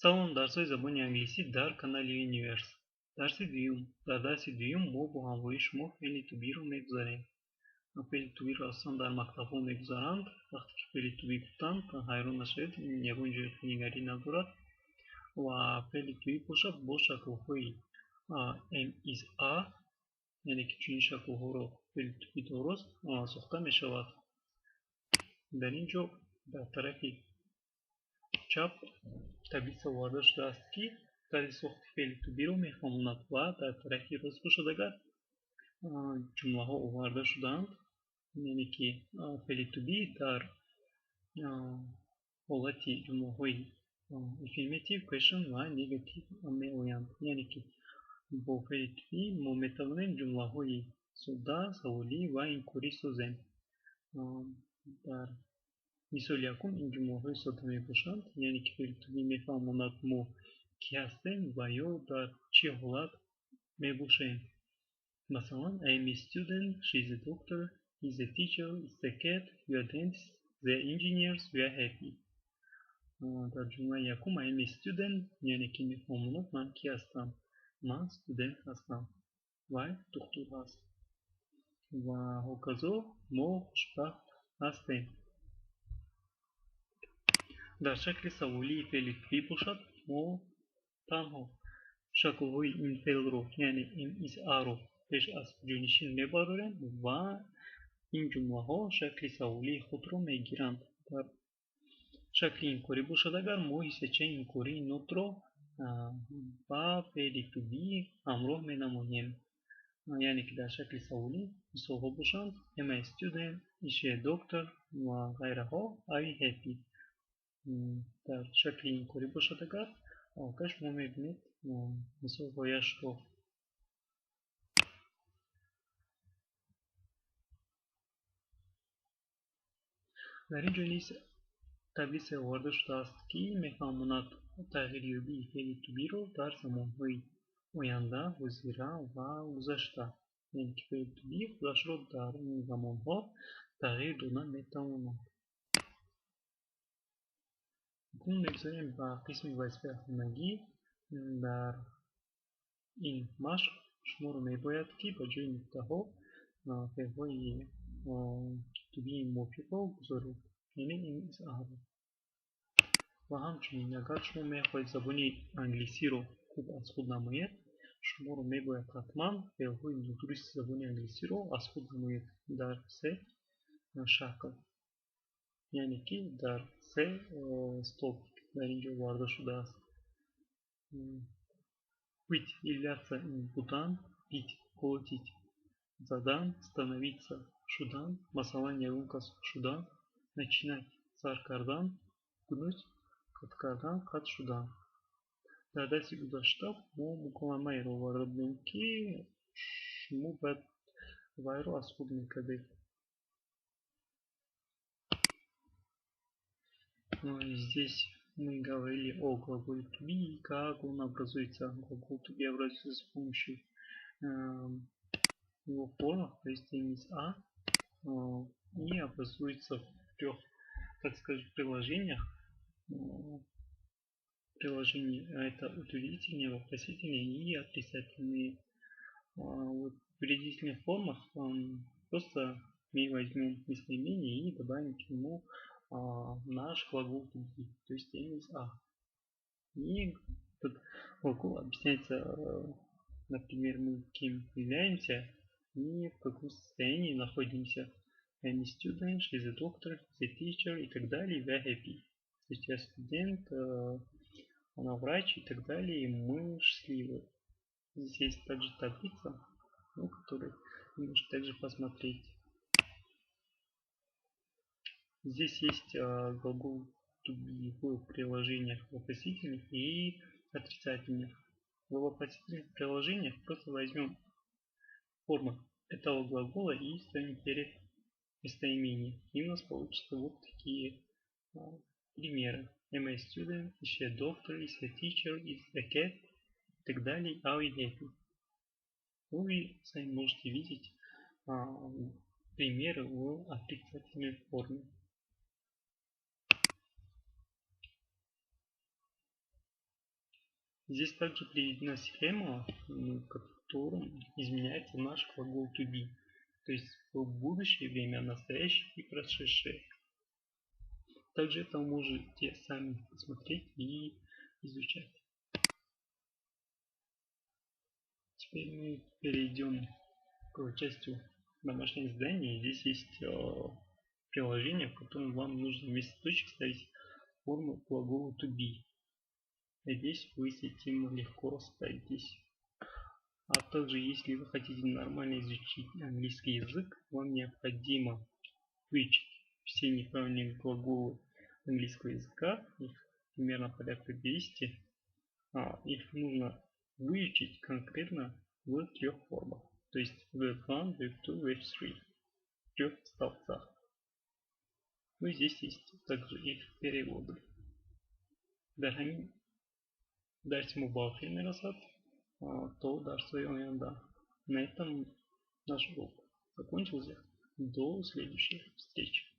Салом, дарсҳои забони англисӣ дар канали Universe. Дарси дуюм. Дар дарси дуюм мо бо ҳамроҳии шумо феъли to be-ро мегузарем. Феъли to be-ро аслан дар мактабҳо мегузаранд. Вақте ки феъли to be гуфтанд, ҳайрон нашавед, ягон ҷои нигарӣ надорад. Ва феъли to be бошад бо шаклҳои am, is, are, яъне ки чунин шаклҳоро феъли to be дуруст сохта мешавад. Дар ин ҷо дар тарафи чап таблица оварда шудааст, ки тарзи сохти феъли to be-ро мефаҳмонад ва дар тарафи рост бошад агар ҷумлаҳо оварда шудаанд, яъне ки феъли to be дар ҳолати ҷумлаҳои affirmative, question ва negative меоянд. Яъне ки бо феъли to be мо метавонем ҷумлаҳои содда, саволӣ ва инкорӣ созем. Дар мисоли якум ин ҷумлаҳои содда мебошанд, яъне ки феъли to be мефаҳмонад мо кӣ ҳастем ва ё дар чӣ ҳолат мебошем. Масалан, I am a student, she is a doctor, he is a teacher, it's a cat, we are dentists, they are engineers, we are happy. Дар ҷумлаи якум I am a student, яъне ки мефаҳмонад ман кӣ ҳастам. Ман студент ҳастам. Вай духтур ҳаст. Ва ҳоказо мо хушбахт ҳастем. Дар шакли саволии феъли to be бошад, мо танҳо шаклҳои ин феълро, яъне am, is, are-ро пеш аз ҷонишин мебарорем ва ин ҷумлаҳо шакли саволии худро мегиранд. Дар шакли инкорӣ бошад агар мо ҳиссачаи инкории not-ро ба феъли to be ҳамроҳ менамоем. Яъне ки дар шакли саволӣ мисолҳо бошанд: am I a student, is she a doctor ва ғайраҳо, are you happy. Дар шакли инкорӣ бошад агар, аллакай шумо мебинед мисолҳояшро. Дар ин ҷо низ таблица оварда шудааст, ки мефаҳмонад тағйирёбии феъли to be-ро дар замонҳои оянда, ҳозира ва гузашта. Яъне ки феъли to be худашро дар ин замонҳо тағйир дода метавонад. Акнун мегузарем ба қисми вазифаи хонагӣ. Дар ин машқ шуморо мебояд, ки ба ҷои нуқтаҳо феълҳои to be мувофиқро гузоред, яъне am, is, are. Ва ҳамчунин агар шумо мехоҳед забони англисиро хуб аз худ намоед, шуморо мебояд ҳатман феълҳои нодурусти забони англисиро аз худ намоед дар се шакл, яъне ки дар се столбик дар ин ҷо оварда шудааст. Быть, являться ин будан, бить, колотить задан, становиться шудан, масалан ягон кас шудан, начинать сар кардан, гнуть қатъ кардан, қатъ шудан. Дар дарси гузашта мо муколамаеро оварда будем, ки шумо бояд вайро аз худ мекардед. Здесь мы говорили о глаголе to be и как он образуется. Глагол to be образуется с помощью его формы, то есть am, is, are, и образуется в трех, так сказать, приложениях. Приложения это утвердительные, вопросительные и отрицательные. Вот в утвердительных формах просто мы возьмем местоимение и добавим к нему наш глагол to be, то есть am, is, are. И этот глагол объясняется, например, мы кем являемся и в каком состоянии находимся. I'm a student, she is a doctor, he's a teacher и так далее, we are happy. То есть я студент, она врач и так далее, и мы счастливы. Здесь есть также таблица, которую вы можете также посмотреть. Здесь есть глагол to be в приложениях вопросительных и отрицательных. В вопросительных приложениях просто возьмем форму этого глагола и ставим перед местоимением. И у нас получится вот такие примеры. Am I a student? Is she a doctor? Is she a teacher? Is a cat? И так далее. Are we happy? Вы сами можете видеть примеры в отрицательной форме. Здесь также приведена схема, в котором изменяется наш глагол to be. То есть в будущее время, настоящее и прошедшее. Также это можете сами посмотреть и изучать. Теперь мы перейдем к части домашних заданий. Здесь есть приложение, в котором вам нужно вместо точек ставить форму глагола to be. Надеюсь, вы с этим легко справитесь. А также, если вы хотите нормально изучить английский язык, вам необходимо выучить все неправильные глаголы английского языка, их примерно порядка 200. Их нужно выучить конкретно в трех формах, то есть verb 1, verb 2, verb 3, в трех столбцах. Ну и здесь есть также их переводы. Дар ҳамин дарси мо ба охир мерасад. То дарсҳои оянда. На этом наш урок закончился. До следующих встреч.